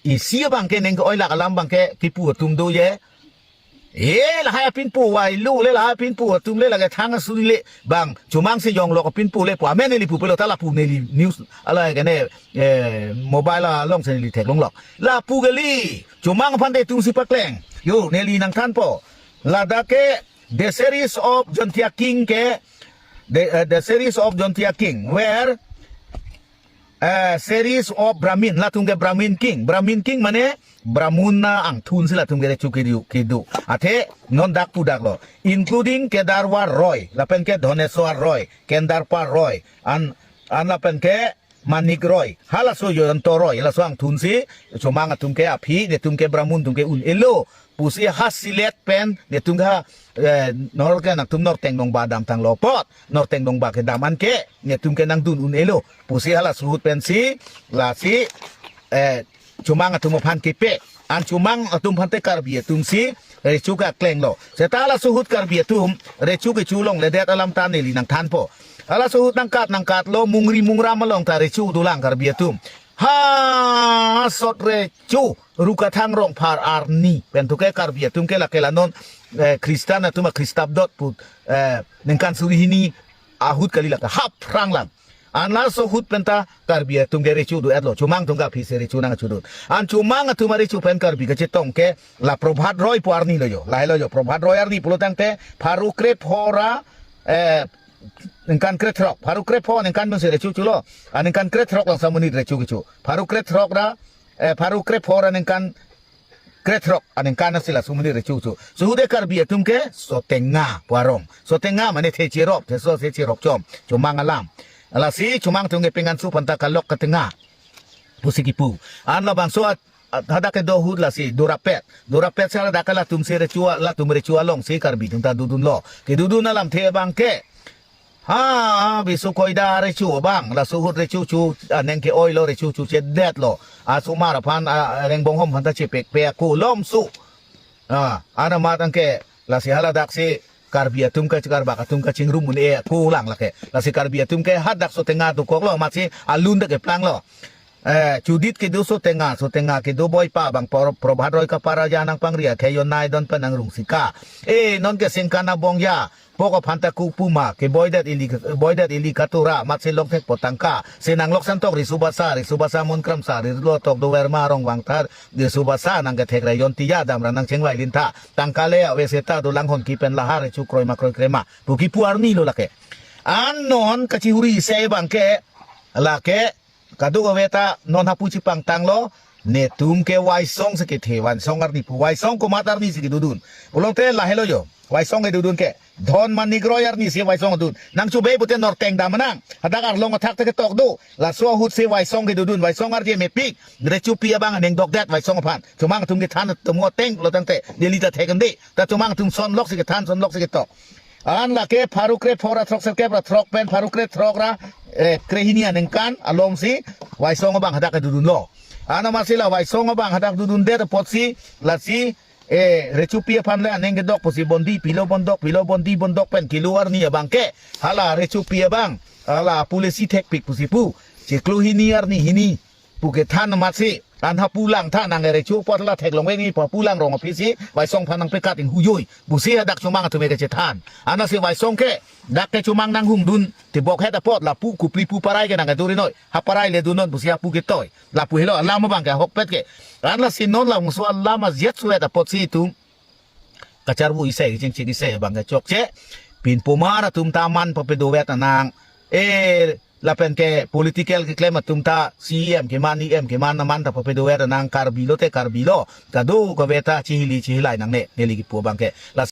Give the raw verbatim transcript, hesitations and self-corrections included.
isi abang ke neng ke oilak alam abang ke kipu atum do ye. Eh, lahai apinpo wai lo le, lahai apinpo atum le, lake thang asuri le, bang chomang si yong lok apinpo le pu amen neli pupe lo, ta lapu neli news ala ke ne, eh, mobile along si neli theklong lok. Lapu kali, chomang aphan te tum si pakleng. Yo, neli nangthanpo. Ladak ke the series of Jaintia King ke, the, uh, the series of Jaintia King, where, uh, series of Brahmin, latum ke Brahmin King. Brahmin King mane Brahmuna angthun si latum ke recho kedo, kedo. Athe non dak pu dak lo, including Kedarwa Roy, lapen ke Dhoneswar Roy, Kendarpa Roy, an, an lapen ke Manik Roy, halaso Joyonto Roy, laso angthun si chomang atum ke aphi, netum ke Brahmun atum ke un-elo pusi ha silet pen, netum ke ha, eh, nor ke nangtum norteng nongba damtang lo apot, norteng nongba kedam an ke netum ke nangdun un-elo pusi halaso ahut pensi, lasi, eh, chomang atum aphan kepe. An chomang atum aphan te Karbi atum si recho kekleng lo. Seta halaso ahut Karbi atum recho kecho longledet alam ta neli nangthanpo. Halaso ahut nangkat nangkat lo, mungri mungram along ta recho dolang Karbi atum. Ha, sot recho, Rukathang Rongphar arni pen tu ke Karbi atum ke lake la non, eh, Khristan atum a Khristabdot pu, eh, ningkan suri hini ahut kali lake hap rang lang. An laso ahut penta Karbi atum ke recho do-et lo, chomang atum ke aphi si recho nangchodun. An chomang atum arecho pen Karbi kachetong ke la Prabhat Roy pu arni lo yo, lahai lo yo, Prabhat Roy arni pulo tangte pharo krepho ra, eh, ningkan krethrok, pharo krepho ningkan pensi recho cholo, a ningkan krethrok lang samonit recho kecho, pharo krethrok ra, eh, pharo krepho ra ningkan krethrok aningkan asi laso amonit recho cho. Laso ahut te Karbi atum ke Sotenga pu arong. Sotenga mane the cherop, theso the cherop chom, chomang alam. Lasi chomang atum ke pengan su panta kalok ketenga pusi kipu. An labangso at, at hadak kedo ahut lasi dorapet. Dorapet si ladak ke latum si recho, latum recho along si Karbi atum ta dodun lo. Kedodun alamthe abang ke, ha, ha, Bisu Koida recho abang, laso ahut recho cho, a neng ke-oi lo, recho chochedet lo. Asomar aphan, a, a, Rengbonghom aphan ta chepekpe ako lom su. A, ana matang ke, lasi haladak si Karbi atum ke, Karbak atum kachingrum un-e ako lang lake. Lasi Karbi atum ke hadak Sotenga dokok lo, amatsi alun ta keplang lo. Eh, chodit kedo Sotenga, Sotenga kedo boipa abang Pro-, Prabhat Roy kapara ja nangpangri akhei yo nai don pen nangrung sika. Eh, non ke singkan abong ya, pok aphan ta ku puma, ke boidet ili, boidet ili katura, amatsi longthek po tangka. Si nanglok santok Risu Basa, Risu Basa Mon Kramsa, Risu Lotok Doverma Rongvang Thar, Risu Basa nangkethek ra Yonti ya damra nangchengvai lin tha. Tangka le ave seta dolang hon kipen lahar chu kroi ma kroi krema. Pu kipu arni lo lake. An non kachihuri isi abang ke, lake, kadokave ta non hapu chepangtang lo, netum ke Waisong si kethe, Waisong arni pu, Waisong komat arni si kedodun. Pulote lahelo yo, Waisong kedodun ke. Dhon Manik Roy arni si Waisong dun. Nangchobei pute norteng dam nang. Hadak arlong athak te ketok do. Laso ahut si Waisong kedodun. Waisong arje mepik. Rechopi abang aneng dokdet Waisong aphan. Chomang atum kethan atum ngo teng lo tangte. Neli ta thek ende. Ta chomang atum son lok si kethan, son lok si ketok. An lake pharo krepho ra throk serkep ra throk pen pharo krethrok ra, eh, krehini aningkan along si Waisong abang hadak kedodun lo. An amatsi la Waisong abang hadak dodundet apotsi, lasi, eh, rechopi aphan le aneng kedok pusi bondi pilo bondok, pilo bondi bondok pen kilo arni abang ke. Hala rechopi abang, hala pu le si thekpik pusi pu. Chiklo hini arni hini pu kethan amatsi, an hapu lang tha nang recho apot la theklong veng-i pu hapu lang rong aphi si, Waisong aphan nangpekat inghuyoi pusi hadak chomang atum ke chethan. Anasi Waisong ke, dak ke chomang nanghumdun, tibok het apot, lapu kupli pu parai ke nangkeduri noi, ha parai le dunnon pusi hapu ketoi. Lapu helo alam abang ke ahokpet ke. Anlasi non labangso alam ajet suet apotsi itum kacharvu isi, kachingchik isi abang ke chokche. Pinpomar atum ta man papedovet anang. Eh, lapen ke political keklem atum ta C E M keman, E M keman, aman ta papedovet anang, Karbi lote Karbi lo. Kadokave ta chihili chihilai nangne, neli kipu abang ke. La